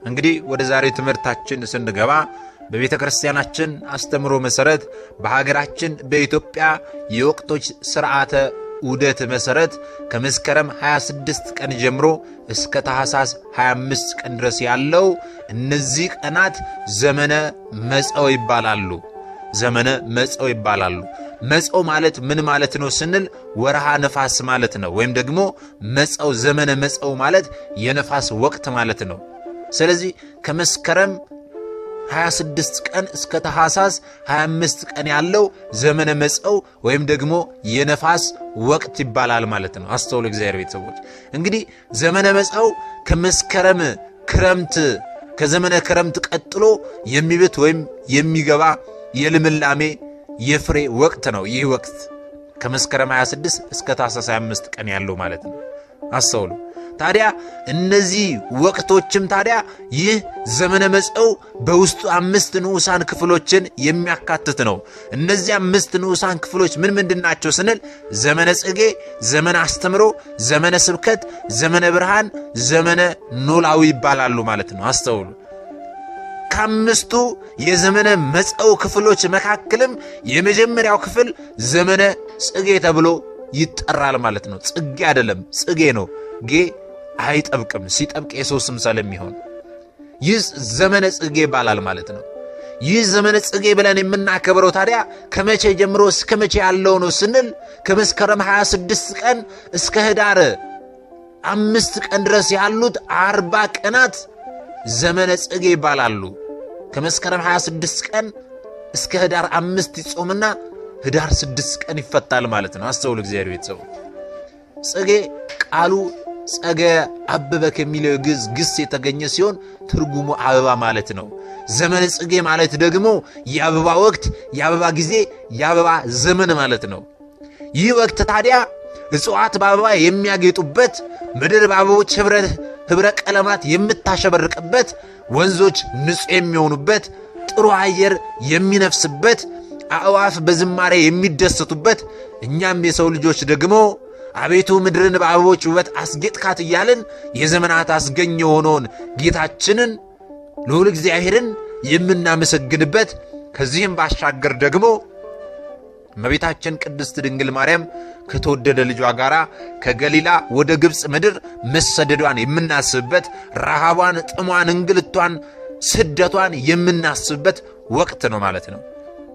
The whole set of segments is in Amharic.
እንግዲህ ወደ ዛሬው ትምህርታችን ስንገባ በቤተ ክርስቲያናችን አስተምሮ መሠረት በሀገራችን በኢትዮጵያ የወቅቶች ሥርዓተ ዑደት መሠረት ከመስከረም 26 ቀን ጀምሮ እስከ ታኅሳስ 25 ቀን ድረስ ያለው እነዚህ ቀናት ዘመነ መጸው ይባላሉ። ዘመነ መጸው ይባላሉ። መጸው ማለት ምን ማለት ነው ስንል ወርሃ ነፋስ ማለት ነው። ወይም ደግሞ መጸው ዘመነ መጸው ማለት የነፋስ ወቅት ማለት ነው። ስለዚህ ከመስከረም 26 ቀን እስከ ታኅሳስ 25 ቀን ያለው ዘመነ መጸው ወይም ደግሞ የነፋስ ወቅት ይባላል ማለት ነው። አስተውሉ እግዚአብሔር ቤተሰቦች። እንግዲህ ዘመነ መጸው ከመስከረም ክረምት ከዘመነ ክረምት ቀጥሎ የሚብት ወይም የሚገባ የልምላሜ የፍሬ ወቅት ነው። ይህ ወቅት ከመስከረም 26 እስከ ታኅሳስ 25 ቀን ያለው ማለት ነው። አስተውሉ። ታዲያ እነዚህ ወቅቶችም ታዲያ ይህ ዘመነ መጸው በውስጡ 5 ንዑሳን ክፍሎችን የሚያካትት ነው። እነዚህ 5 ንዑሳን ክፍሎች ምን ምንድን ናቸው ስንል ዘመነ ጽጌ፣ ዘመነ አስተምሮ፣ ዘመነ ስብከት፣ ዘመነ ብርሃን፣ ዘመነ ኖላዊ ይባላሉ ማለት ነው። አስተውሉ። ከአምስቱ የዘመነ መጸው ክፍሎች መካከልም የመጀመሪያው ክፍል ዘመነ ጽጌ ተብሎ ይጠራል ማለት ነው። ጽጌ አይደለም፣ ጽጌ ነው። ጌ አይጠብቅም፣ ሲጠብቅ የሰው ስም ስለሚሆን ይህ ዘመነ ጽጌ ይባላል ማለት ነው። ይህ ዘመነ ጽጌ ብለን የምናከብረው ታዲያ ከመቼ ጀምሮ እስከ መቼ ያለው ነው ስንል ከመስከረም 26 ቀን እስከ ህዳር 5 ቀን ድረስ ያሉት 40 ቀናት ዘመነ ጽጌ ይባላሉ። ከመስከረም 26 ቀን እስከ ህዳር 5 ይጾምና ህዳር 6 ቀን ይፈታል ማለት ነው። አስተውሉ እግዚአብሔር ቤተሰቦች። ጽጌ ቃሉ ጸገ አበበ ከሚለው ግዕዝ ግስ የተገኘ ሲሆን ትርጉሙ አበባ ማለት ነው። ዘመነ ጽጌ ማለት ደግሞ የአበባ ወቅት፣ የአበባ ጊዜ፣ የአበባ ዘመን ማለት ነው። ይህ ወቅት ታዲያ እጽዋት በአበባ የሚያጌጡበት፣ ምድር በአበቦች ህብረ ቀለማት የምታሸበርቅበት፣ ወንዞች ንጹሕ የሚሆኑበት፣ ጥሩ አየር የሚነፍስበት፣ አእዋፍ በዝማሬ የሚደሰቱበት፣ እኛም የሰው ልጆች ደግሞ አቤቱ ምድርን በአበቦች ውበት አስጌጥካት እያልን የዘመናት አስገኝ የሆነውን ጌታችንን ልዑል እግዚአብሔርን የምናመሰግንበት፣ ከዚህም ባሻገር ደግሞ እመቤታችን ቅድስት ድንግል ማርያም ከተወደደ ልጇ ጋር ከገሊላ ወደ ግብፅ ምድር መሰደዷን የምናስብበት፣ ረሃቧን፣ ጥሟን፣ እንግልቷን፣ ስደቷን የምናስብበት ወቅት ነው ማለት ነው።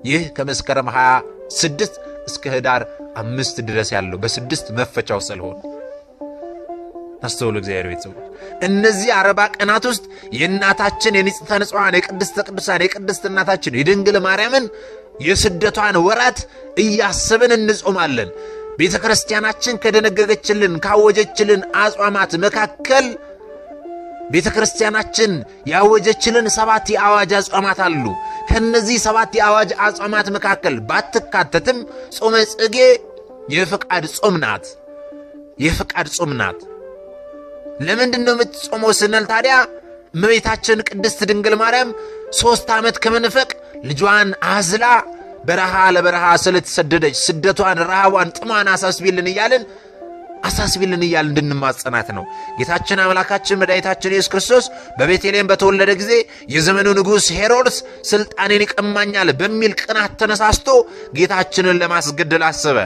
ይህ ከመስከረም 26 እስከ ህዳር 5 ድረስ ያለው በ6 መፈቻው ስለሆነ አስተውሉ እግዚአብሔር ቤተሰቦች። እነዚህ 40 ቀናት ውስጥ የእናታችን የንጽሕተ ንጹሐን የቅድስተ ቅዱሳን የቅድስት እናታችን የድንግል ማርያምን የስደቷን ወራት እያሰብን እንጾማለን። ቤተ ክርስቲያናችን ከደነገገችልን ካወጀችልን አጽዋማት መካከል ቤተ ክርስቲያናችን ያወጀችልን 7 የአዋጅ አጽዋማት አሉ። ከነዚህ 7 የአዋጅ አጽዋማት መካከል ባትካተትም ጾመ ጽጌ የፍቃድ ጾም ናት። የፍቃድ ጾም ናት። ለምንድን ነው የምትጾመው ስንል ታዲያ እመቤታችን ቅድስት ድንግል ማርያም 3 ዓመት ከመንፈቅ ልጇን አዝላ በረሃ ለበረሃ ስለተሰደደች ስደቷን፣ ረሃቧን፣ ጥሟን አሳስቢልን እያልን እንድንማጸናት ነው። ጌታችን አምላካችን መድኃኒታችን ኢየሱስ ክርስቶስ በቤተልሔም በተወለደ ጊዜ የዘመኑ ንጉሥ ሄሮድስ ስልጣኔን ይቀማኛል በሚል ቅናት ተነሳስቶ ጌታችንን ለማስገደል አሰበ።